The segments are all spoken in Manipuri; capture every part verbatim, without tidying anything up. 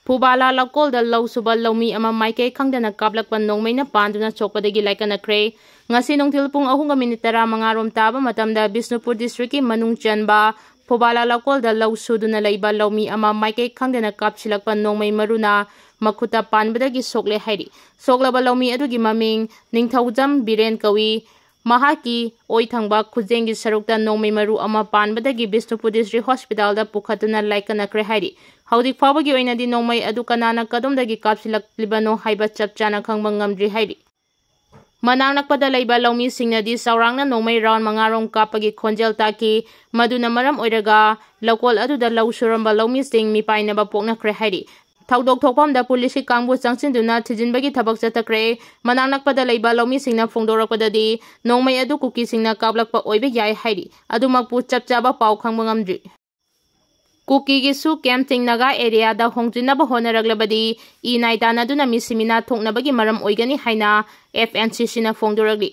ꯐꯨꯕꯥꯂꯥ ꯂꯧꯀꯣꯜꯗ ꯂꯧ ꯁꯨꯕ ꯂꯧꯃꯤ ꯑꯃ ꯃꯥꯏꯀꯩ ꯈꯪꯗꯅ ꯀꯥꯞꯂꯛꯄ ꯅꯣꯡꯃꯩꯅ ꯄꯥꯟꯗꯨꯅ ꯁꯣꯛꯄꯗꯒꯤ ꯂꯥꯏꯀꯠꯅꯈ꯭ꯔꯦ꯫ ꯉꯁꯤ ꯅꯨꯡꯊꯤꯜ ꯄꯨꯡ ꯑꯍꯨꯝꯒ ꯃꯤꯅꯤꯠ ꯇꯔꯥꯃꯉꯥ ꯔꯣꯝ ꯇꯥꯕ ꯃꯇꯝꯗ ꯕꯤꯁꯅꯨꯄꯨꯔ ꯗꯤꯁꯇ꯭ꯔꯤꯛꯀꯤ ꯃꯅꯨꯡ ꯆꯟꯕ ꯐꯨꯕꯥꯂꯥ ꯂꯧꯀꯣꯜꯗ ꯂꯧ ꯁꯨꯗꯨꯅ ꯂꯩꯕ ꯂꯧꯃꯤ ꯑꯃ ꯃꯥꯏꯀꯩ ꯈꯪꯗꯅ ꯀꯥꯞꯁꯤꯜꯂꯛꯄ ꯅꯣꯡꯃꯩ ꯃꯔꯨꯅ ꯃꯈꯨꯠꯇ ꯄꯥꯟꯕꯗꯒꯤ ꯁꯣꯛꯂꯦ ꯍꯥꯏꯔꯤ꯫ ꯁꯣꯛꯂꯕ ꯂꯧꯃꯤ ꯑꯗꯨꯒꯤ ꯃꯃꯤꯡ ꯅꯤꯡꯊꯧꯖꯝ ꯕꯤꯔꯦꯟ ꯀꯧꯏ꯫ ꯃꯍꯥꯛꯀꯤ ꯑꯣꯏ ꯊꯪꯕ ꯈꯨꯖꯦꯡꯒꯤ ꯁꯔꯨꯛꯇ ꯅꯣꯡꯃꯩ ꯃꯔꯨ ꯑꯃ ꯄꯥꯟꯕꯗꯒꯤ ꯕꯤꯁꯅꯨꯄꯨꯔ ꯗꯤꯁꯇ꯭ꯔꯤꯛ ꯍꯣꯁꯄꯤꯇꯥꯜꯗ ꯄꯨꯈꯠꯇꯨꯅ ꯂꯥꯏꯀꯠꯅꯈ꯭ꯔꯦ ꯍꯥꯏꯔꯤ꯫ ꯍꯧꯖꯤꯛ ꯐꯥꯎꯕꯒꯤ ꯑꯣꯏꯅꯗꯤ ꯅꯣꯡꯃꯩ ꯑꯗꯨ ꯀꯅꯥꯅ ꯀꯗꯣꯝꯗꯒꯤ ꯀꯥꯞꯁꯤꯜꯂꯛꯂꯤꯕꯅꯣ ꯍꯥꯏꯕ ꯆꯞ ꯆꯥꯅ ꯈꯪꯕ ꯉꯝꯗ꯭ꯔꯤ ꯍꯥꯏꯔꯤ꯫ ꯃꯅꯥꯛ ꯅꯛꯄꯗ ꯂꯩꯕ ꯂꯧꯃꯤꯁꯤꯡꯅꯗꯤ ꯆꯥꯎꯔꯥꯛꯅ ꯅꯣꯡꯃꯩ ꯔꯥꯎꯟ ꯃꯉꯥ ꯔꯣꯝ ꯀꯥꯞꯄꯒꯤ ꯈꯣꯟꯖꯦꯜ ꯇꯥꯈꯤ꯫ ꯃꯗꯨꯅ ꯃꯔꯝ ꯑꯣꯏꯔꯒ ꯂꯧꯀꯣꯜ ꯑꯗꯨꯗ ꯂꯧ ꯁꯨꯔꯝꯕ ꯂꯧꯃꯤꯁꯤꯡ ꯃꯤꯄꯥꯏꯅꯕ ꯄꯣꯛꯅꯈ꯭ꯔꯦ ꯍꯥꯏꯔꯤ꯫ ꯊꯧꯗꯣꯛ ꯊꯣꯛꯐꯝꯗ ꯄꯨꯂꯤꯁꯀꯤ ꯀꯥꯡꯕꯨ ꯆꯪꯁꯤꯟꯗꯨꯅ ꯊꯤꯖꯤꯟꯕꯒꯤ ꯊꯕꯛ ꯆꯠꯊꯈ꯭ꯔꯦ꯫ ꯃꯅꯥꯛ ꯅꯛꯄꯗ ꯂꯩꯕ ꯂꯧꯃꯤꯁꯤꯡꯅ ꯐꯣꯡꯗꯣꯔꯛꯄꯗꯗꯤ ꯅꯣꯡꯃꯩ ꯑꯗꯨ ꯀꯨꯀꯤꯁꯤꯡꯅ ꯀꯥꯞꯂꯛꯄ ꯑꯣꯏꯕ ꯌꯥꯏ ꯍꯥꯏꯔꯤ꯫ ꯑꯗꯨꯃꯛꯄꯨ ꯆꯞ ꯆꯥꯕ ꯄꯥꯎ ꯈꯪꯕ ꯉꯝꯗ꯭ꯔꯤ꯫ ꯀꯨꯀꯤꯒꯤ ꯁꯨ ꯀꯦꯝꯞꯁꯤꯡ ꯅꯥꯒꯥ ꯑꯦꯔꯤꯌꯥꯗ ꯍꯣꯡꯖꯤꯟꯅꯕ ꯍꯣꯠꯅꯔꯛꯂꯕꯗꯤ ꯏ ꯅꯥꯏ ꯇꯥꯟꯅꯗꯨꯅ ꯃꯤꯁꯤ ꯃꯤꯅꯥ ꯊꯣꯛꯅꯕꯒꯤ ꯃꯔꯝ ꯑꯣꯏꯒꯅꯤ ꯍꯥꯏꯅ ꯑꯦꯐ ꯑꯦꯟ ꯁꯤ ꯁꯤꯅ ꯐꯣꯡꯗꯣꯔꯛꯂꯤ꯫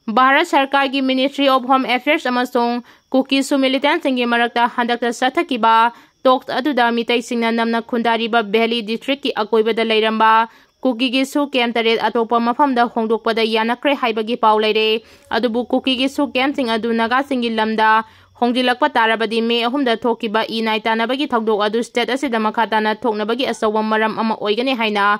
ꯚꯥꯔꯠ ꯁꯔꯀꯥꯔꯒꯤ Ministry of Home Affairs ꯑꯃꯁꯨꯡ ꯀꯨꯀꯤ ꯁꯨ ꯃꯤꯂꯤꯇꯦꯟꯠꯁꯤꯡꯒꯤ ꯃꯔꯛꯇ ꯍꯟꯗꯛꯇ ꯆꯠꯊꯈꯤꯕ ꯇꯣꯛꯁ ꯑꯗꯨꯗ ꯃꯤꯇꯩꯁꯤꯡꯅ ꯅꯝꯅ ꯈꯨꯟꯗꯥꯔꯤꯕ ꯚꯦꯂꯤ ꯗꯤꯁꯇ꯭ꯔꯤꯛꯀꯤ ꯑꯀꯣꯏꯕꯗ ꯂꯩꯔꯝꯕ ꯀꯨꯀꯤꯒꯤ ꯁꯨ ꯀꯦꯝꯞ ꯇꯔꯦꯠ ꯑꯇꯣꯞꯄ ꯃꯐꯝꯗ ꯍꯣꯡꯗꯣꯛꯄꯗ ꯌꯥꯅꯈ꯭ꯔꯦ ꯍꯥꯏꯕꯒꯤ ꯄꯥꯎ ꯂꯩꯔꯦ꯫ ꯑꯗꯨꯕꯨ ꯀꯨꯀꯤꯒꯤ ꯁꯨ ꯀꯦꯝꯞꯁꯤꯡ ꯑꯗꯨ ꯅꯥꯒꯥꯁꯤꯡꯒꯤ ꯂꯝꯗ ꯍꯣꯡꯖꯤꯜꯂꯛꯄ ꯇꯥꯔꯕꯗꯤ ꯃꯦ ꯑꯍꯨꯝꯗ ꯊꯣꯛꯈꯤꯕ ꯏ ꯅꯥꯏ ꯇꯥꯟꯅꯕꯒꯤ ꯊꯧꯗꯣꯛ ꯑꯗꯨ ꯁ꯭ꯇꯦꯠ ꯑꯁꯤꯗ ꯃꯈꯥ ꯇꯥꯅ ꯊꯣꯛꯅꯕꯒꯤ ꯑꯆꯧꯕ ꯃꯔꯝ ꯑꯃ ꯑꯣꯏꯒꯅꯤ ꯍꯥꯏꯅ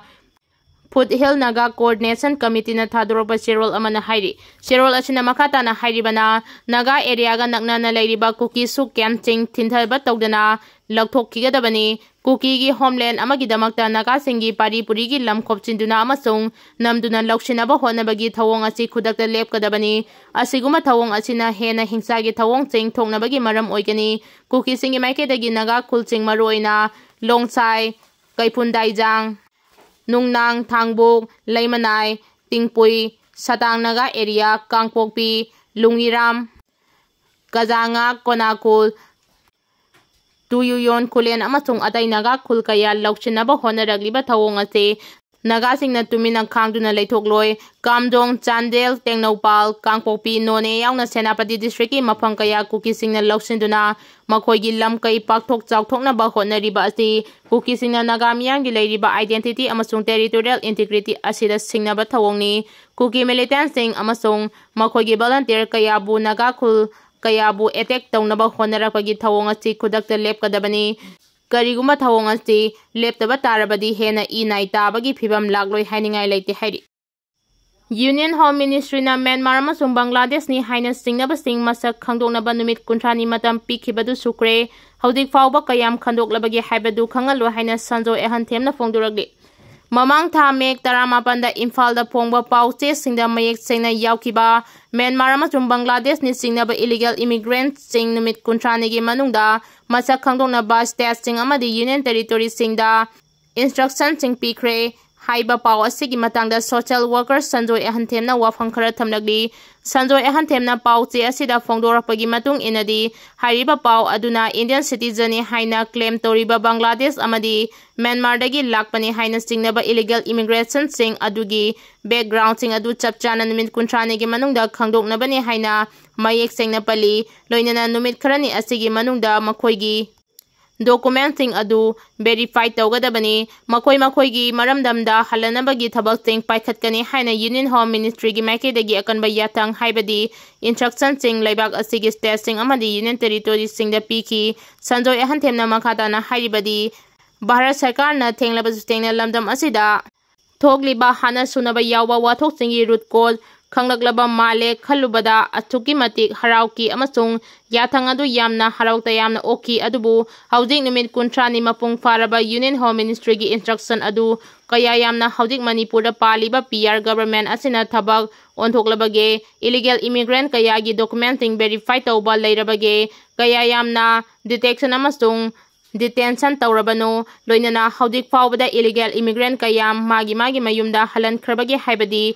ꯐꯨꯠ ꯍꯤꯜ ꯅꯥꯒꯥ ꯀꯣꯑꯣꯔꯗꯤꯅꯦꯁꯟ ꯀꯃꯤꯇꯤꯅ ꯊꯥꯗꯣꯔꯛꯄ ꯆꯦꯔꯣꯜ ꯑꯃꯅ ꯍꯥꯏꯔꯤ꯫ ꯆꯦꯔꯣꯜ ꯑꯁꯤꯅ ꯃꯈꯥ ꯇꯥꯅ ꯍꯥꯏꯔꯤꯕꯅ, ꯅꯥꯒꯥ ꯑꯦꯔꯤꯌꯥꯒ ꯅꯛꯅꯅ ꯂꯩꯔꯤꯕ ꯀꯨꯀꯤ ꯁꯨ ꯀꯦꯝꯞꯁꯤꯡ ꯊꯤꯟꯊꯕ ꯇꯧꯗꯅ ꯂꯧꯊꯣꯛꯈꯤꯒꯗꯕꯅꯤ꯫ ꯀꯨꯀꯤꯒꯤ ꯍꯣꯝꯂꯦꯟ ꯑꯃꯒꯤꯗꯃꯛꯇ ꯅꯥꯒꯥꯁꯤꯡꯒꯤ ꯄꯥꯔꯤ ꯄꯨꯔꯤꯒꯤ ꯂꯝ ꯈꯣꯞꯆꯤꯟꯗꯨꯅ ꯑꯃꯁꯨꯡ ꯅꯝꯗꯨꯅ ꯂꯧꯁꯤꯟꯅꯕ ꯍꯣꯠꯅꯕꯒꯤ ꯊꯧꯑꯣꯡ ꯑꯁꯤ ꯈꯨꯗꯛꯇ ꯂꯦꯞꯀꯗꯕꯅꯤ꯫ ꯑꯁꯤꯒꯨꯝꯕ ꯊꯧꯑꯣꯡ ꯑꯁꯤꯅ ꯍꯦꯟꯅ ꯍꯤꯡꯁꯥꯒꯤ ꯊꯧꯑꯣꯡꯁꯤꯡ ꯊꯣꯛꯅꯕꯒꯤ ꯃꯔꯝ ꯑꯣꯏꯒꯅꯤ꯫ ꯀꯨꯀꯤꯁꯤꯡꯒꯤ ꯃꯥꯏꯀꯩꯗꯒꯤ ꯅꯥꯒꯥ ꯈꯨꯜꯁꯤꯡ, ꯃꯔꯨꯑꯣꯏꯅ ꯂꯣꯡꯁꯥꯏ, ꯀꯩꯐꯨꯟꯗꯥꯏꯖꯥꯡ, ꯅꯨꯡꯅꯥꯡ, ꯊꯥꯡꯕꯣꯛ, ꯂꯩꯃꯅꯥꯏ, ꯇꯤꯡꯄꯨꯏ, ꯁꯇꯥꯡ ꯅꯥꯒꯥ ꯑꯦꯔꯤꯌꯥ, ꯀꯥꯡꯄꯣꯛꯄꯤ, ꯂꯨꯡꯉꯤꯔꯥꯝ, ꯀꯖꯥꯉꯥ, ꯀꯣꯅꯥꯀꯨꯜ, ꯇꯨꯌꯨꯌꯣꯟ ꯈꯨꯂꯦꯟ ꯑꯃꯁꯨꯡ ꯑꯇꯩ ꯅꯥꯒꯥ ꯈꯨꯜ ꯀꯌꯥ ꯂꯧꯁꯤꯟꯅꯕ ꯍꯣꯠꯅꯔꯛꯂꯤꯕ ꯊꯧꯑꯣꯡ ꯑꯁꯤ ꯅꯥꯒꯥꯁꯤꯡꯅ ꯇꯨꯃꯤꯟꯅ ꯈꯥꯡꯗꯨꯅ ꯂꯩꯊꯣꯛꯂꯣꯏ꯫ ꯀꯥꯝꯗꯣꯡ, ꯆꯥꯟꯗꯦꯜ, ꯇꯦꯡꯅꯧꯄꯥꯜ, ꯀꯥꯡꯄꯣꯛꯄꯤ, ꯅꯣꯅꯦ ꯌꯥꯎꯅ ꯁꯦꯅꯥꯄꯇꯤ districtꯀꯤ ꯃꯐꯝ ꯀꯌꯥ ꯀꯨꯀꯤꯁꯤꯡꯅ ꯂꯧꯁꯤꯟꯗꯨꯅ ꯃꯈꯣꯏꯒꯤ ꯂꯝ ꯀꯩ ꯄꯥꯛꯊꯣꯛ ꯆꯥꯎꯊꯣꯛꯅꯕ ꯍꯣꯠꯅꯔꯤꯕ ꯑꯁꯤ ꯀꯨꯀꯤꯁꯤꯡꯅ ꯅꯥꯒꯥ ꯃꯤꯌꯥꯝꯒꯤ ꯂꯩꯔꯤꯕ identity ꯑꯃꯁꯨꯡ territorial integrity ꯑꯁꯤꯗ ꯁꯤꯡꯅꯕ ꯊꯧꯑꯣꯡꯅꯤ꯫ ꯀꯨꯀꯤ militantꯁꯤꯡ ꯑꯃꯁꯨꯡ ꯃꯈꯣꯏꯒꯤ volunteer ꯀꯌꯥꯕꯨ ꯅꯥꯒꯥ ꯈꯨꯜ ꯀꯌꯥꯕꯨ attack ꯇꯧꯅꯕ ꯍꯣꯠꯅꯔꯛꯄꯒꯤ ꯊꯧꯑꯣꯡ ꯑꯁꯤ ꯈꯨꯗꯛꯇ ꯂꯦꯞꯀꯗꯕꯅꯤ꯫ ꯀꯔꯤꯒꯨꯝꯕ ꯊꯧꯑꯣꯡ ꯑꯁꯤ ꯂꯦꯞꯇꯕ ꯇꯥꯔꯕꯗꯤ ꯍꯦꯟꯅ ꯏ ꯅꯥꯏ ꯇꯥꯕꯒꯤ ꯐꯤꯕꯝ ꯂꯥꯛꯂꯣꯏ ꯍꯥꯏꯅꯤꯡꯉꯥꯏ ꯂꯩꯇꯦ ꯍꯥꯏꯔꯤ꯫ Union Home Ministryꯅ ꯃ꯭ꯌꯥꯟꯃꯥꯔ ꯑꯃꯁꯨꯡ ꯕꯪꯒ꯭ꯂꯥꯗꯦꯁꯅꯤ ꯍꯥꯏꯅ ꯆꯤꯡꯅꯕꯁꯤꯡ ꯃꯁꯛ ꯈꯪꯗꯣꯛꯅꯕ ꯅꯨꯃꯤꯠ ꯀꯨꯟꯊ꯭ꯔꯥꯅꯤ ꯃꯇꯝ ꯄꯤꯈꯤꯕꯗꯨ ꯁꯨꯈ꯭ꯔꯦ꯫ ꯍꯧꯖꯤꯛ ꯐꯥꯎꯕ ꯀꯌꯥꯝ ꯈꯟꯗꯣꯛꯂꯕꯒꯦ ꯍꯥꯏꯕꯗꯨ ꯈꯪꯍꯜꯂꯣ ꯍꯥꯏꯅ ꯁꯟꯖꯣꯏ ꯑꯍꯟꯊꯦꯝꯅ ꯐꯣꯡꯗꯣꯔꯛꯂꯤ꯫ ꯃꯃꯥꯡ ꯊꯥ ꯃꯦ ꯇꯔꯥꯃꯥꯄꯟꯗ ꯏꯝꯐꯥꯜꯗ ꯐꯣꯡꯕ ꯄꯥꯎ ꯆꯦꯁꯤꯡꯗ ꯃꯌꯦꯛ ꯁꯦꯡꯅ ꯌꯥꯎꯈꯤꯕ ꯃ꯭ꯌꯥꯟꯃꯥꯔ ꯑꯃꯁꯨꯡ ꯕꯪꯒ꯭ꯂꯥꯗꯦꯁꯅꯤ ꯆꯤꯡꯅꯕ illegal immigrantꯁꯤꯡ ꯅꯨꯃꯤꯠ ꯀꯨꯟꯊ꯭ꯔꯥꯅꯤꯒꯤ ꯃꯅꯨꯡꯗ ꯃꯁꯛ ꯈꯪꯗꯣꯛꯅꯕ stateꯁꯤꯡ ꯑꯃꯗꯤ Union Territoryꯁꯤꯡꯗ instructionꯁꯤꯡ ꯄꯤꯈ꯭ꯔꯦ꯫ ꯍꯥꯏꯕ ꯄꯥꯎ ꯑꯁꯤꯒꯤ ꯃꯇꯥꯡꯗ social worker ꯁꯟꯖꯣꯏ ꯑꯍꯟꯊꯦꯝꯅ ꯋꯥꯐꯝ ꯈꯔ ꯊꯝꯂꯛꯂꯤ꯫ ꯁꯟꯖꯣꯏ ꯑꯍꯟꯊꯦꯝꯅ ꯄꯥꯎ ꯆꯦ ꯑꯁꯤꯗ ꯐꯣꯡꯗꯣꯔꯛꯄꯒꯤ ꯃꯇꯨꯡ ꯏꯟꯅꯗꯤ, ꯍꯥꯏꯔꯤꯕ ꯄꯥꯎ ꯑꯗꯨꯅ Indian citizenꯅꯤ ꯍꯥꯏꯅ claim ꯇꯧꯔꯤꯕ ꯕꯪꯒ꯭ꯂꯥꯗꯦꯁ ꯑꯃꯗꯤ ꯃ꯭ꯌꯥꯟꯃꯥꯔꯗꯒꯤ ꯂꯥꯛꯄꯅꯤ ꯍꯥꯏꯅ ꯆꯤꯡꯅꯕ illegal immigrantꯁꯤꯡ ꯑꯗꯨꯒꯤ backgroundꯁꯤꯡ ꯑꯗꯨ ꯆꯞ ꯆꯥꯅ ꯅꯨꯃꯤꯠ ꯀꯨꯟꯊ꯭ꯔꯥꯅꯤꯒꯤ ꯃꯅꯨꯡꯗ ꯈꯪꯗꯣꯛꯅꯕꯅꯤ ꯍꯥꯏꯅ ꯃꯌꯦꯛ ꯁꯦꯡꯅ ꯄꯜꯂꯤ꯫ ꯂꯣꯏꯅꯅ ꯅꯨꯃꯤꯠ ꯈꯔꯅꯤ ꯑꯁꯤꯒꯤ ꯃꯅꯨꯡꯗ ꯃꯈꯣꯏꯒꯤ documentꯁꯤꯡ ꯑꯗꯨ verify ꯇꯧꯒꯗꯕꯅꯤ꯫ ꯃꯈꯣꯏ ꯃꯈꯣꯏꯒꯤ ꯃꯔꯝꯗꯝꯗ ꯍꯜꯂꯅꯕꯒꯤ ꯊꯕꯛꯁꯤꯡ ꯄꯥꯏꯈꯠꯀꯅꯤ ꯍꯥꯏꯅ Union Home Ministryꯒꯤ ꯃꯥꯏꯀꯩꯗꯒꯤ ꯑꯀꯟꯕ ꯌꯥꯊꯪ, ꯍꯥꯏꯕꯗꯤ instructionꯁꯤꯡ ꯂꯩꯕꯥꯛ ꯑꯁꯤꯒꯤ stateꯁꯤꯡ ꯑꯃꯗꯤ Union Territoryꯁꯤꯡꯗ ꯄꯤꯈꯤ꯫ ꯁꯟꯖꯣꯏ ꯑꯍꯟꯊꯦꯝꯅ ꯃꯈꯥ ꯇꯥꯅ ꯍꯥꯏꯔꯤꯕꯗꯤ, ꯚꯥꯔꯠ ꯁꯔꯀꯥꯔꯅ ꯊꯦꯡꯂꯕꯁꯨ ꯊꯦꯡꯅ ꯂꯝꯗꯝ ꯑꯁꯤꯗ ꯊꯣꯛꯂꯤꯕ ꯍꯥꯟꯅ ꯁꯨꯅꯕ ꯌꯥꯎꯕ ꯋꯥꯊꯣꯛꯁꯤꯡꯒꯤ root cause ꯈꯪꯂꯛꯂꯕ ꯃꯥꯜꯂꯦ ꯈꯜꯂꯨꯕꯗ ꯑꯁꯨꯛꯀꯤ ꯃꯇꯤꯛ ꯍꯔꯥꯎꯈꯤ ꯑꯃꯁꯨꯡ ꯌꯥꯊꯪ ꯑꯗꯨ ꯌꯥꯝꯅ ꯍꯔꯥꯎ ꯇꯌꯥꯝꯅ ꯑꯣꯛꯈꯤ꯫ ꯑꯗꯨꯕꯨ ꯍꯧꯖꯤꯛ ꯅꯨꯃꯤꯠ ꯀꯨꯟꯊ꯭ꯔꯥꯅꯤ ꯃꯄꯨꯡ ꯐꯥꯔꯕ Union Home Ministryꯒꯤ instruction ꯑꯗꯨ ꯀꯌꯥ ꯌꯥꯝꯅ ꯍꯧꯖꯤꯛ ꯃꯅꯤꯄꯨꯔꯗ ꯄꯥꯜꯂꯤꯕ P R government ꯑꯁꯤꯅ ꯊꯕꯛ ꯑꯣꯟꯊꯣꯛꯂꯕꯒꯦ? Illegal immigrant ꯀꯌꯥꯒꯤ documentꯁꯤꯡ verify ꯇꯧꯕ ꯂꯩꯔꯕꯒꯦ? ꯀꯌꯥ ꯌꯥꯝꯅ detection ꯑꯃꯁꯨꯡ detention ꯇꯧꯔꯕꯅꯣ? ꯂꯣꯏꯅꯅ ꯍꯧꯖꯤꯛ ꯐꯥꯎꯕꯗ illegal immigrant ꯀꯌꯥ ꯃꯥꯒꯤ ꯃꯥꯒꯤ ꯃꯌꯨꯝꯗ ꯍꯜꯍꯟꯈ꯭ꯔꯕꯒꯦ ꯍꯥꯏꯕꯗꯤ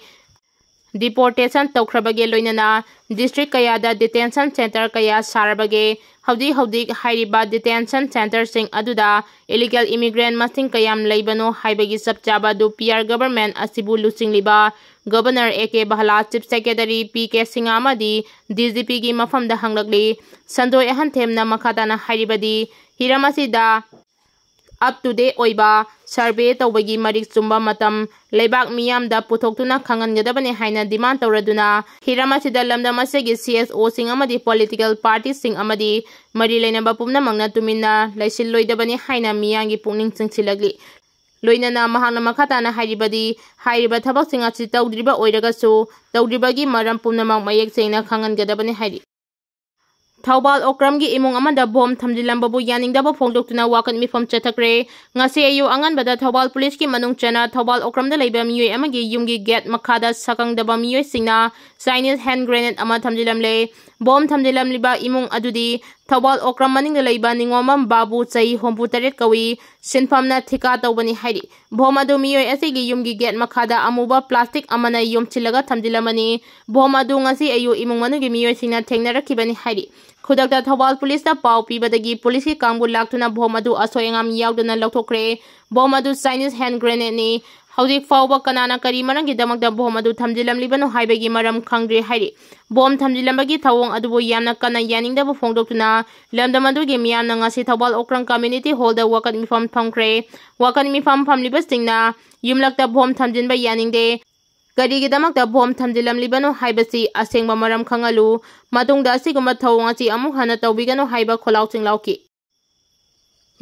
deportation ꯇꯧꯈ꯭ꯔꯕꯒꯦ, ꯂꯣꯏꯅꯅ district ꯀꯌꯥꯗ detention centre ꯀꯌꯥ ꯁꯥꯔꯕꯒꯦ, ꯍꯧꯖꯤꯛ ꯍꯧꯖꯤꯛ ꯍꯥꯏꯔꯤꯕ detention centreꯁꯤꯡ ꯑꯗꯨꯗ illegal immigrant ꯃꯁꯤꯡ ꯀꯌꯥꯝ ꯂꯩꯕꯅꯣ ꯍꯥꯏꯕꯒꯤ ꯆꯞ ꯆꯥꯕ ꯑꯗꯨ P R government ꯑꯁꯤꯕꯨ ꯂꯨꯆꯤꯡꯂꯤꯕ Governor A K Bhalla, Chief Secretary P K Singha ꯑꯃꯗꯤ D G Pꯒꯤ ꯃꯐꯝꯗ ꯍꯪꯂꯛꯂꯤ꯫ ꯁꯟꯖꯣꯏ ꯑꯍꯟꯊꯦꯝꯅ ꯃꯈꯥ ꯇꯥꯅ ꯍꯥꯏꯔꯤꯕꯗꯤ, ꯍꯤꯔꯝ ꯑꯁꯤꯗ up to date ꯑꯣꯏꯕ survey ꯇꯧꯕꯒꯤ ꯃꯔꯤꯛ ꯆꯨꯝꯕ ꯃꯇꯝ ꯂꯩꯕꯥꯛ ꯃꯤꯌꯥꯝꯗ ꯄꯨꯊꯣꯛꯇꯨꯅ ꯈꯪꯍꯟꯒꯗꯕꯅꯤ ꯍꯥꯏꯅ demand ꯇꯧꯔꯗꯨꯅ, ꯍꯤꯔꯝ ꯑꯁꯤꯗ ꯂꯝꯗꯝ ꯑꯁꯤꯒꯤ C S Oꯁꯤꯡ ꯑꯃꯗꯤ political partyꯁꯤꯡ ꯑꯃꯗꯤ ꯃꯔꯤ ꯂꯩꯅꯕ ꯄꯨꯝꯅꯃꯛꯅ ꯇꯨꯃꯤꯟꯅ ꯂꯩꯁꯤꯜꯂꯣꯏꯗꯕꯅꯤ ꯍꯥꯏꯅ ꯃꯤꯌꯥꯝꯒꯤ ꯄꯨꯛꯅꯤꯡ ꯆꯤꯡꯁꯤꯜꯂꯛꯂꯤ꯫ ꯂꯣꯏꯅꯅ ꯃꯍꯥꯛꯅ ꯃꯈꯥ ꯇꯥꯅ ꯍꯥꯏꯔꯤꯕꯗꯤ, ꯍꯥꯏꯔꯤꯕ ꯊꯕꯛꯁꯤꯡ ꯑꯁꯤ ꯇꯧꯗ꯭ꯔꯤꯕ ꯑꯣꯏꯔꯒꯁꯨ, ꯇꯧꯗ꯭ꯔꯤꯕꯒꯤ ꯃꯔꯝ ꯄꯨꯝꯅꯃꯛ ꯃꯌꯦꯛ ꯁꯦꯡꯅ ꯈꯪꯍꯟꯒꯗꯕꯅꯤ ꯍꯥꯏꯔꯤ꯫ ꯊꯧꯕꯥꯜ ꯑꯣꯀ꯭ꯔꯝꯒꯤ ꯏꯃꯨꯡ ꯑꯃꯗ ꯕꯣꯝ ꯊꯝꯖꯤꯜꯂꯝꯕꯕꯨ ꯌꯥꯅꯤꯡꯗꯕ ꯐꯣꯡꯗꯣꯛꯇꯨꯅ ꯋꯥꯀꯠ ꯃꯤꯐꯝ ꯆꯠꯊꯈ꯭ꯔꯦ꯫ ꯉꯁꯤ ꯑꯌꯨꯛ ꯑꯉꯟꯕꯗ ꯊꯧꯕꯥꯜ ꯄꯨꯂꯤꯁꯀꯤ ꯃꯅꯨꯡ ꯆꯟꯅ ꯊꯧꯕꯥꯜ ꯑꯣꯀ꯭ꯔꯝꯗ ꯂꯩꯕ ꯃꯤꯑꯣꯏ ꯑꯃꯒꯤ ꯌꯨꯝꯒꯤ gate ꯃꯈꯥꯗ ꯁꯛꯈꯪꯗꯕ ꯃꯤꯑꯣꯏꯁꯤꯡꯅ Chinese hand grenade ꯑꯃ ꯊꯝꯖꯤꯜꯂꯝꯂꯦ꯫ ꯕꯣꯝ ꯊꯝꯖꯤꯜꯂꯝꯂꯤꯕ ꯏꯃꯨꯡ ꯑꯗꯨꯗꯤ ꯊꯧꯕꯥꯜ ꯑꯣꯀ꯭ꯔꯝ ꯃꯅꯤꯡꯗ ꯂꯩꯕ ꯅꯤꯉꯣꯝꯕꯝ ꯕꯥꯕꯨ, ꯆꯍꯤ ꯍꯨꯝꯐꯨ ꯇꯔꯦꯠ ꯀꯧꯏ꯫ ꯁꯤꯟꯐꯝꯅ ꯊꯤꯀꯥ ꯇꯧꯕꯅꯤ ꯍꯥꯏꯔꯤ꯫ ꯕꯣꯝ ꯑꯗꯨ ꯃꯤꯑꯣꯏ ꯑꯁꯤꯒꯤ ꯌꯨꯝꯒꯤ gate ꯃꯈꯥꯗ ꯑꯃꯨꯕ plastic ꯑꯃꯅ ꯌꯣꯝꯁꯤꯜꯂꯒ ꯊꯝꯖꯤꯜꯂꯝꯕꯅꯤ꯫ ꯕꯣꯝ ꯑꯗꯨ ꯉꯁꯤ ꯑꯌꯨꯛ ꯏꯃꯨꯡ ꯃꯅꯨꯡꯒꯤ ꯃꯤꯑꯣꯏꯁꯤꯡꯅ ꯊꯦꯡꯅꯔꯛꯈꯤꯕꯅꯤ ꯍꯥꯏꯔꯤ꯫ ꯈꯨꯗꯛꯇ ꯊꯧꯕꯥꯜ ꯄꯨꯂꯤꯁꯇ ꯄꯥꯎ ꯄꯤꯕꯗꯒꯤ ꯄꯨꯂꯤꯁꯀꯤ ꯀꯥꯡꯕꯨ ꯂꯥꯛꯇꯨꯅ ꯕꯣꯝ ꯑꯗꯨ ꯑꯁꯣꯏ ꯑꯉꯥꯝ ꯌꯥꯎꯗꯅ ꯂꯧꯊꯣꯛꯈ꯭ꯔꯦ꯫ ꯕꯣꯝ ꯑꯗꯨ Chinese hand grenade ꯅꯤ꯫ ꯍꯧꯖꯤꯛ ꯐꯥꯎꯕ ꯀꯅꯥꯅ ꯀꯔꯤ ꯃꯔꯝꯒꯤꯗꯃꯛꯇ ꯕꯣꯝ ꯑꯗꯨ ꯊꯝꯖꯤꯜꯂꯝꯂꯤꯕꯅꯣ ꯍꯥꯏꯕꯒꯤ ꯃꯔꯝ ꯈꯪꯗ꯭ꯔꯤ ꯍꯥꯏꯔꯤ꯫ ꯕꯣꯝ ꯊꯝꯖꯤꯜꯂꯝꯕꯒꯤ ꯊꯧꯑꯣꯡ ꯑꯗꯨꯕꯨ ꯌꯥꯝꯅ ꯀꯟꯅ ꯌꯥꯅꯤꯡꯗꯕ ꯐꯣꯡꯗꯣꯛꯇꯨꯅ ꯂꯝꯗꯝ ꯑꯗꯨꯒꯤ ꯃꯤꯌꯥꯝꯅ ꯉꯁꯤ ꯊꯧꯕꯥꯜ ꯑꯣꯀ꯭ꯔꯝ community hall ꯗ ꯋꯥꯀꯠ ꯃꯤꯐꯝ ꯐꯝꯈ꯭ꯔꯦ꯫ ꯋꯥꯀꯠ ꯃꯤꯐꯝ ꯐꯝꯂꯤꯕꯁꯤꯡꯅ ꯌꯨꯝꯂꯛꯇ ꯕꯣꯝ ꯊꯝꯖꯤꯟꯕ ꯌꯥꯅꯤꯡꯗꯦ꯫ ꯀꯔꯤꯒꯤꯗꯃꯛꯇ ꯕꯣꯝ ꯊꯝꯖꯤꯜꯂꯝꯂꯤꯕꯅꯣ ꯍꯥꯏꯕꯁꯤ ꯑꯁꯦꯡꯕ ꯃꯔꯝ ꯈꯪꯍꯜꯂꯨ꯫ ꯃꯇꯨꯡꯗ ꯑꯁꯤꯒꯨꯝꯕ ꯊꯧꯑꯣꯡ ꯑꯁꯤ ꯑꯃꯨꯛ ꯍꯟꯅ ꯇꯧꯕꯤꯒꯅꯨ ꯍꯥꯏꯕ ꯈꯣꯜꯂꯥꯎꯁꯤꯡ ꯂꯥꯎꯈꯤ꯫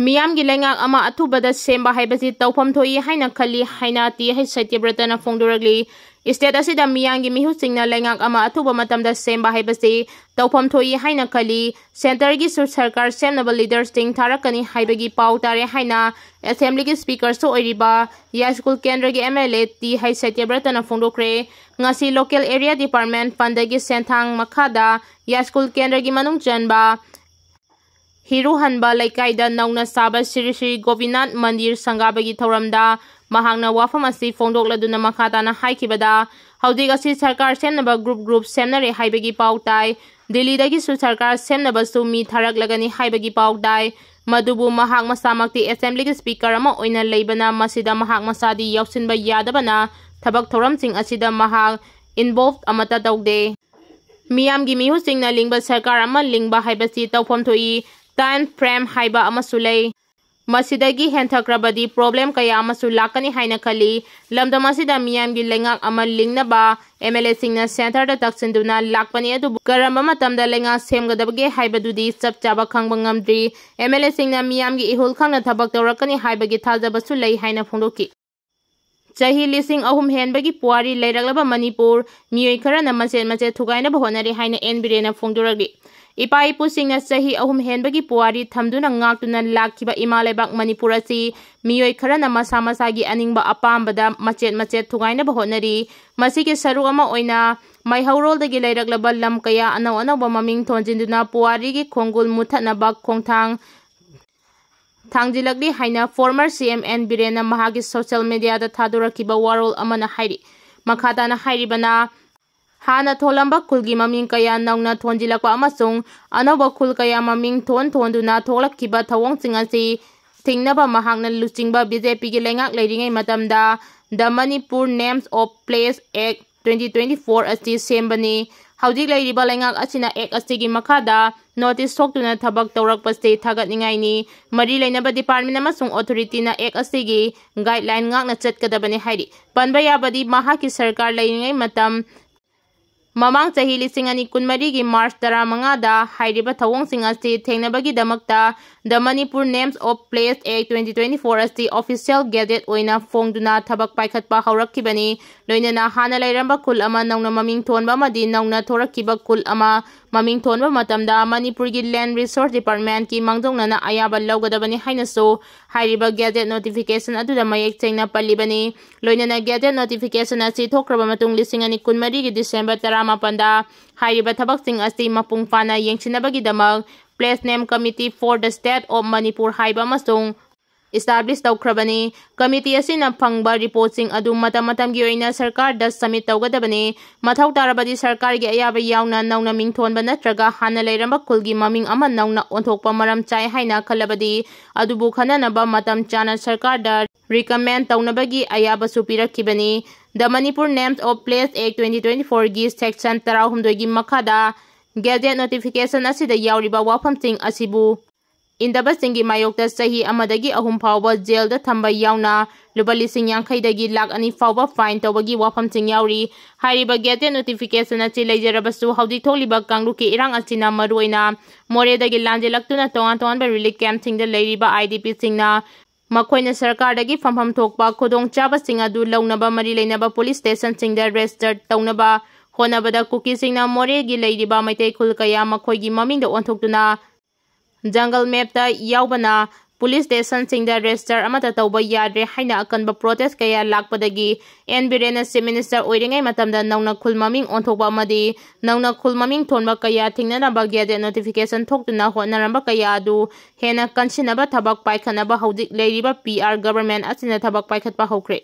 ꯃꯤꯌꯥꯝꯒꯤ ꯂꯩꯉꯥꯛ ꯑꯃ ꯑꯊꯨꯕꯗ ꯁꯦꯝꯕ ꯍꯥꯏꯕꯁꯤ ꯇꯧꯐꯝ ꯊꯣꯛꯏ ꯍꯥꯏꯅ ꯈꯜꯂꯤ ꯍꯥꯏꯅ ꯇꯤ ꯍꯩꯆ ꯁꯇ꯭ꯌꯕ꯭ꯔꯇꯅ ꯐꯣꯡꯗꯣꯔꯛꯂꯤ꯫ State ꯑꯁꯤꯗ ꯃꯤꯌꯥꯝꯒꯤ ꯃꯤꯍꯨꯠꯁꯤꯡꯅ ꯂꯩꯉꯥꯛ ꯑꯃ ꯑꯊꯨꯕ ꯃꯇꯝꯗ ꯁꯦꯝꯕ ꯍꯥꯏꯕꯁꯤ ꯇꯧꯐꯝ ꯊꯣꯛꯏ ꯍꯥꯏꯅ ꯈꯜꯂꯤ꯫ Centre ꯒꯤꯁꯨ ꯁꯔꯀꯥꯔ ꯁꯦꯝꯅꯕ leader ꯁꯤꯡ ꯊꯥꯔꯛꯀꯅꯤ ꯍꯥꯏꯕꯒꯤ ꯄꯥꯎ ꯇꯥꯔꯦ ꯍꯥꯏꯅ Assembly ꯒꯤ Speaker ꯁꯨ ꯑꯣꯏꯔꯤꯕ ꯌꯥꯏꯁ꯭ꯀꯨꯜ ꯀꯦꯟꯗ꯭ꯔꯒꯤ M L A T H ꯁꯇ꯭ꯌꯕ꯭ꯔꯇꯅ ꯐꯣꯡꯗꯣꯛꯈ꯭ꯔꯦ꯫ ꯉꯁꯤ Local Area Department Fund ꯒꯤ ꯁꯦꯟꯊꯥꯡ ꯃꯈꯥꯗ ꯌꯥꯏꯁ꯭ꯀꯨꯜ ꯀꯦꯟꯗ꯭ꯔꯒꯤ ꯃꯅꯨꯡ ꯆꯟꯕ ꯍꯤꯔꯨꯍꯟꯕ ꯂꯩꯀꯥꯏꯗ ꯅꯧꯅ ꯁꯥꯕ ꯁ꯭ꯔꯤ ꯁ꯭ꯔꯤ ꯒꯣꯄꯤꯅꯥꯊ ꯃꯟꯗꯤꯔ ꯁꯪꯒꯥꯕꯒꯤ ꯊꯧꯔꯝꯗ ꯃꯍꯥꯛꯅ ꯋꯥꯐꯝ ꯑꯁꯤ ꯐꯣꯡꯗꯣꯛꯂꯗꯨꯅ ꯃꯈꯥ ꯇꯥꯅ ꯍꯥꯏꯈꯤꯕꯗ, ꯍꯧꯖꯤꯛ ꯑꯁꯤ ꯁꯔꯀꯥꯔ ꯁꯦꯝꯅꯕ group group ꯁꯦꯝꯅꯔꯦ ꯍꯥꯏꯕꯒꯤ ꯄꯥꯎ ꯇꯥꯏ꯫ ꯗꯤꯜꯂꯤꯗꯒꯤꯁꯨ ꯁꯔꯀꯥꯔ ꯁꯦꯝꯅꯕꯁꯨ ꯃꯤ ꯊꯥꯔꯛꯂꯒꯅꯤ ꯍꯥꯏꯕꯒꯤ ꯄꯥꯎ ꯇꯥꯏ꯫ ꯃꯗꯨꯕꯨ ꯃꯍꯥꯛ ꯃꯁꯥꯃꯛꯇꯤ assemblyꯒꯤ speaker ꯑꯃ ꯑꯣꯏꯅ ꯂꯩꯕꯅ, ꯃꯁꯤꯗ ꯃꯍꯥꯛ ꯃꯁꯥꯗꯤ ꯌꯥꯎꯁꯤꯟꯕ ꯌꯥꯗꯕꯅ, ꯊꯕꯛ ꯊꯧꯔꯝꯁꯤꯡ ꯑꯁꯤꯗ ꯃꯍꯥꯛ involve ꯑꯃꯠꯇ ꯇꯧꯗꯦ꯫ ꯃꯤꯌꯥꯝꯒꯤ ꯃꯤꯍꯨꯠꯁꯤꯡꯅ ꯂꯤꯡꯕ ꯁꯔꯀꯥꯔ ꯑꯃ ꯂꯤꯡꯕ ꯍꯥꯏꯕꯁꯤ ꯇꯧꯐꯝ ꯊꯣꯛꯏ꯫ Time frame ꯍꯥꯏꯕ ꯑꯃꯁꯨ ꯂꯩ꯫ ꯃꯁꯤꯗꯒꯤ ꯍꯦꯟꯊꯈ꯭ꯔꯕꯗꯤ problem ꯀꯌꯥ ꯑꯃꯁꯨ ꯂꯥꯛꯀꯅꯤ ꯍꯥꯏꯅ ꯈꯜꯂꯤ꯫ ꯂꯝꯗꯝ ꯑꯁꯤꯗ ꯃꯤꯌꯥꯝꯒꯤ ꯂꯩꯉꯥꯛ ꯑꯃ ꯂꯤꯡꯅꯕ MLAꯁꯤꯡꯅ centreꯗ ꯇꯛꯁꯤꯟꯗꯨꯅ ꯂꯥꯛꯄꯅꯤ, ꯑꯗꯨꯕꯨ ꯀꯔꯝꯕ ꯃꯇꯝꯗ ꯂꯩꯉꯥꯛ ꯁꯦꯝꯒꯗꯕꯒꯦ ꯍꯥꯏꯕꯗꯨꯗꯤ ꯆꯞ ꯆꯥꯕ ꯈꯪꯕ ꯉꯝꯗ꯭ꯔꯤ꯫ MLAꯁꯤꯡꯅ ꯃꯤꯌꯥꯝꯒꯤ ꯏꯍꯨꯜ ꯈꯪꯅ ꯊꯕꯛ ꯇꯧꯔꯛꯀꯅꯤ ꯍꯥꯏꯕꯒꯤ ꯊꯥꯖꯕꯁꯨ ꯂꯩ ꯍꯥꯏꯅ ꯐꯣꯡꯗꯣꯛꯈꯤ꯫ ꯆꯍꯤ ꯂꯤꯁꯤꯡ ꯑꯍꯨꯝ ꯍꯦꯟꯕꯒꯤ ꯄꯨꯋꯥꯔꯤ ꯂꯩꯔꯛꯂꯕ ꯃꯅꯤꯄꯨꯔ, ꯃꯤꯑꯣꯏ ꯈꯔꯅ ꯃꯆꯦꯠ ꯃꯆꯦꯠ ꯊꯨꯒꯥꯏꯅꯕ ꯍꯣꯠꯅꯔꯤ ꯍꯥꯏꯅ ꯑꯦꯟ ꯕꯤꯔꯦꯟꯅ ꯐꯣꯡꯗꯣꯔꯛꯂꯤ꯫ ꯏꯄꯥ ꯏꯄꯨꯁꯤꯡꯅ ꯆꯍꯤ ꯑꯍꯨꯝ ꯍꯦꯟꯕꯒꯤ ꯄꯨꯋꯥꯔꯤ ꯊꯝꯗꯨꯅ ꯉꯥꯛꯇꯨꯅ ꯂꯥꯛꯈꯤꯕ ꯏꯃꯥ ꯂꯩꯕꯥꯛ ꯃꯅꯤꯄꯨꯔ ꯑꯁꯤ ꯃꯤꯑꯣꯏ ꯈꯔꯅ ꯃꯁꯥ ꯃꯁꯥꯒꯤ ꯑꯅꯤꯡꯕ ꯑꯄꯥꯝꯕꯗ ꯃꯆꯦꯠ ꯃꯆꯦꯠ ꯊꯨꯒꯥꯏꯅꯕ ꯍꯣꯠꯅꯔꯤ꯫ ꯃꯁꯤꯒꯤ ꯁꯔꯨꯛ ꯑꯃ ꯑꯣꯏꯅ ꯃꯩꯍꯧꯔꯣꯜꯗꯒꯤ ꯂꯩꯔꯛꯂꯕ ꯂꯝ ꯀꯌꯥ ꯑꯅꯧ ꯑꯅꯧꯕ ꯃꯃꯤꯡ ꯊꯣꯟꯖꯤꯟꯗꯨꯅ ꯄꯨꯋꯥꯔꯤꯒꯤ ꯈꯣꯡꯒꯨꯜ ꯃꯨꯊꯠꯅꯕ ꯈꯣꯡꯊꯥꯡ ꯊꯥꯡꯖꯤꯜꯂꯛꯂꯤ ꯍꯥꯏꯅ former CM ꯑꯦꯟ ꯕꯤꯔꯦꯟꯅ ꯃꯍꯥꯛꯀꯤ social mediaꯗ ꯊꯥꯗꯣꯔꯛꯈꯤꯕ ꯋꯥꯔꯣꯜ ꯑꯃꯅ ꯍꯥꯏꯔꯤ꯫ ꯃꯈꯥ ꯇꯥꯅ ꯍꯥꯏꯔꯤꯕꯅ, ꯍꯥꯟꯅ ꯊꯣꯜꯂꯝꯕ ꯈꯨꯜꯒꯤ ꯃꯃꯤꯡ ꯀꯌꯥ ꯅꯧꯅ ꯊꯣꯟꯖꯤꯜꯂꯛꯄ ꯑꯃꯁꯨꯡ ꯑꯅꯧꯕ ꯈꯨꯜ ꯀꯌꯥ ꯃꯃꯤꯡ ꯊꯣꯟ ꯊꯣꯟꯗꯨꯅ ꯊꯣꯛꯂꯛꯈꯤꯕ ꯊꯧꯑꯣꯡꯁꯤꯡ ꯑꯁꯤ ꯊꯤꯡꯅꯕ ꯃꯍꯥꯛꯅ ꯂꯨꯆꯤꯡꯕ BJPꯒꯤ ꯂꯩꯉꯥꯛ ꯂꯩꯔꯤꯉꯩ ꯃꯇꯝꯗ The Manipur Names of Place Act twenty twenty-four ꯑꯁꯤ ꯁꯦꯝꯕꯅꯤ꯫ ꯍꯧꯖꯤꯛ ꯂꯩꯔꯤꯕ ꯂꯩꯉꯥꯛ ꯑꯁꯤꯅ act ꯑꯁꯤꯒꯤ ꯃꯈꯥꯗ notice ꯊꯣꯛꯇꯨꯅ ꯊꯕꯛ ꯇꯧꯔꯛꯄꯁꯤ ꯊꯥꯒꯠꯅꯤꯡꯉꯥꯏꯅꯤ꯫ ꯃꯔꯤ ꯂꯩꯅꯕ department ꯑꯃꯁꯨꯡ authorityꯅ act ꯑꯁꯤꯒꯤ guideline ꯉꯥꯛꯅ ꯆꯠꯀꯗꯕꯅꯤ ꯍꯥꯏꯔꯤ꯫ ꯄꯟꯕ ꯌꯥꯕꯗꯤ, ꯃꯍꯥꯛꯀꯤ ꯁꯔꯀꯥꯔ ꯂꯩꯔꯤꯉꯩ ꯃꯇꯝ ꯃꯃꯥꯡ ꯆꯍꯤ ꯂꯤꯁꯤꯡ ꯑꯅꯤ ꯀꯨꯟꯃꯔꯤꯒꯤ March ꯇꯔꯥꯃꯉꯥꯗ ꯍꯥꯏꯔꯤꯕ ꯊꯧꯑꯣꯡꯁꯤꯡ ꯑꯁꯤ ꯊꯦꯡꯅꯕꯒꯤꯗꯃꯛꯇ The Manipur Names of Place Act twenty twenty-four ꯑꯁꯤ official gazette ꯑꯣꯏꯅ ꯐꯣꯡꯗꯨꯅ ꯊꯕꯛ ꯄꯥꯏꯈꯠꯄ ꯍꯧꯔꯛꯈꯤꯕꯅꯤ꯫ ꯂꯣꯏꯅꯅ ꯍꯥꯟꯅ ꯂꯩꯔꯝꯕ ꯈꯨꯜ ꯑꯃ ꯅꯧꯅ ꯃꯃꯤꯡ ꯊꯣꯟꯕ ꯑꯃꯗꯤ ꯅꯧꯅ ꯊꯣꯔꯛꯈꯤꯕ ꯈꯨꯜ ꯑꯃ ꯃꯃꯤꯡ ꯊꯣꯟꯕ ꯃꯇꯝꯗ ꯃꯅꯤꯄꯨꯔꯒꯤ Land Resource Departmentꯀꯤ ꯃꯥꯡꯖꯧꯅꯅ ꯑꯌꯥꯕ ꯂꯧꯒꯗꯕꯅꯤ ꯍꯥꯏꯅꯁꯨ ꯍꯥꯏꯔꯤꯕ gazette notification ꯑꯗꯨꯗ ꯃꯌꯦꯛ ꯁꯦꯡꯅ ꯄꯜꯂꯤꯕꯅꯤ꯫ ꯂꯣꯏꯅꯅ gazette notification ꯑꯁꯤ ꯊꯣꯛꯈ꯭ꯔꯕ ꯃꯇꯨꯡ ꯂꯤꯁꯤꯡ ꯑꯅꯤ ꯀꯨꯟꯃꯔꯤꯒꯤ December ꯇꯔꯥꯃꯥꯄꯟꯗ ꯍꯥꯏꯔꯤꯕ ꯊꯕꯛꯁꯤꯡ ꯑꯁꯤ ꯃꯄꯨꯡ ꯐꯥꯅ ꯌꯦꯡꯁꯤꯟꯅꯕꯒꯤꯗꯃꯛ Place Name Committee for the State of Manipur ꯍꯥꯏꯕ ꯑꯃꯁꯨꯡ establish ꯇꯧꯈ꯭ꯔꯕꯅꯤ꯫ Committee ꯑꯁꯤꯅ ꯐꯪꯕ reportꯁꯤꯡ ꯑꯗꯨ ꯃꯇꯝ ꯃꯇꯝꯒꯤ ꯑꯣꯏꯅ ꯁꯔꯀꯥꯔꯗ submit ꯇꯧꯒꯗꯕꯅꯤ꯫ ꯃꯊꯧ ꯇꯥꯔꯕꯗꯤ ꯁꯔꯀꯥꯔꯒꯤ ꯑꯌꯥꯕ ꯌꯥꯎꯅ ꯅꯧꯅ ꯃꯤꯡꯊꯣꯟꯕ ꯅꯠꯇ꯭ꯔꯒ ꯍꯥꯟꯅ ꯂꯩꯔꯝꯕ ꯈꯨꯜꯒꯤ ꯃꯃꯤꯡ ꯑꯃ ꯅꯧꯅ ꯑꯣꯟꯊꯣꯛꯄ ꯃꯔꯝ ꯆꯥꯏ ꯍꯥꯏꯅ ꯈꯜꯂꯕꯗꯤ ꯑꯗꯨꯕꯨ ꯈꯟꯅꯅꯕ ꯃꯇꯝ ꯆꯥꯅ ꯁꯔꯀꯥꯔꯗ recommend ꯇꯧꯅꯕꯒꯤ ꯑꯌꯥꯕꯁꯨ ꯄꯤꯔꯛꯈꯤꯕꯅꯤ꯫ The Manipur Names of Place Act twenty twenty-fourꯒꯤ section ꯇꯔꯥꯍꯨꯝꯗꯣꯏꯒꯤ ꯃꯈꯥꯗ gazette notification ꯑꯁꯤꯗ ꯌꯥꯎꯔꯤꯕ ꯋꯥꯐꯝꯁꯤꯡ ꯑꯁꯤꯕꯨ ꯏꯟꯗꯕꯁꯤꯡꯒꯤ ꯃꯥꯌꯣꯛꯇ ꯆꯍꯤ ꯑꯃꯗꯒꯤ ꯑꯍꯨꯝ ꯐꯥꯎꯕ jailꯗ ꯊꯝꯕ ꯌꯥꯎꯅ ꯂꯨꯄꯥ ꯂꯤꯁꯤꯡ ꯌꯥꯡꯈꯩꯗꯒꯤ ꯂꯥꯈ ꯑꯅꯤ ꯐꯥꯎꯕ fine ꯇꯧꯕꯒꯤ ꯋꯥꯐꯝꯁꯤꯡ ꯌꯥꯎꯔꯤ꯫ ꯍꯥꯏꯔꯤꯕ gazette notification ꯑꯁꯤ ꯂꯩꯖꯔꯕꯁꯨ ꯍꯧꯖꯤꯛ ꯊꯣꯛꯂꯤꯕ ꯀꯥꯡꯂꯨꯞꯀꯤ ꯏꯔꯥꯡ ꯑꯁꯤꯅ ꯃꯔꯨꯑꯣꯏꯅ ꯃꯣꯔꯦꯗꯒꯤ ꯂꯥꯟꯖꯦꯜꯂꯛꯇꯨꯅ ꯇꯣꯉꯥꯟ ꯇꯣꯉꯥꯟꯕ relief campꯁꯤꯡꯗ ꯂꯩꯔꯤꯕ IDPꯁꯤꯡꯅ ꯃꯈꯣꯏꯅ ꯁꯔꯀꯥꯔꯗꯒꯤ ꯐꯪꯐꯝ ꯊꯣꯛꯄ ꯈꯨꯗꯣꯡꯆꯥꯕꯁꯤꯡ ꯑꯗꯨ ꯂꯧꯅꯕ ꯃꯔꯤ ꯂꯩꯅꯕ police stationꯁꯤꯡꯗ register ꯇꯧꯅꯕ ꯍꯣꯠꯅꯕꯗ ꯀꯨꯀꯤꯁꯤꯡꯅ ꯃꯣꯔꯦꯒꯤ ꯂꯩꯔꯤꯕ ꯃꯩꯇꯩ ꯈꯨꯜ ꯀꯌꯥ ꯃꯈꯣꯏꯒꯤ ꯃꯃꯤꯡꯗ ꯑꯣꯟꯊꯣꯛꯇꯨꯅ jungle mapꯇ ꯌꯥꯎꯕꯅ police stationꯁꯤꯡꯗ register ꯑꯃꯠꯇ ꯇꯧꯕ ꯌꯥꯗ꯭ꯔꯦ ꯍꯥꯏꯅ ꯑꯀꯟꯕ protest ꯀꯌꯥ ꯂꯥꯛꯄꯗꯒꯤ N ꯕꯤꯔꯦꯟꯅ Chief Minister ꯑꯣꯏꯔꯤꯉꯩ ꯃꯇꯝꯗ ꯅꯧꯅ ꯈꯨꯜ ꯃꯃꯤꯡ ꯑꯣꯟꯊꯣꯛꯄ ꯑꯃꯗꯤ ꯅꯧꯅ ꯈꯨꯜ ꯃꯃꯤꯡ ꯊꯣꯟꯕ ꯀꯌꯥ ꯊꯤꯡꯅꯅꯕ gazette notification ꯊꯣꯛꯇꯨꯅ ꯍꯣꯠꯅꯔꯝꯕ ꯀꯌꯥ ꯑꯗꯨ ꯍꯦꯟꯅ ꯀꯟꯁꯤꯟꯅꯕ ꯊꯕꯛ ꯄꯥꯏꯈꯠꯅꯕ ꯍꯧꯖꯤꯛ ꯂꯩꯔꯤꯕ PR government ꯑꯁꯤꯅ ꯊꯕꯛ ꯄꯥꯏꯈꯠꯄ ꯍꯧꯈ꯭ꯔꯦ꯫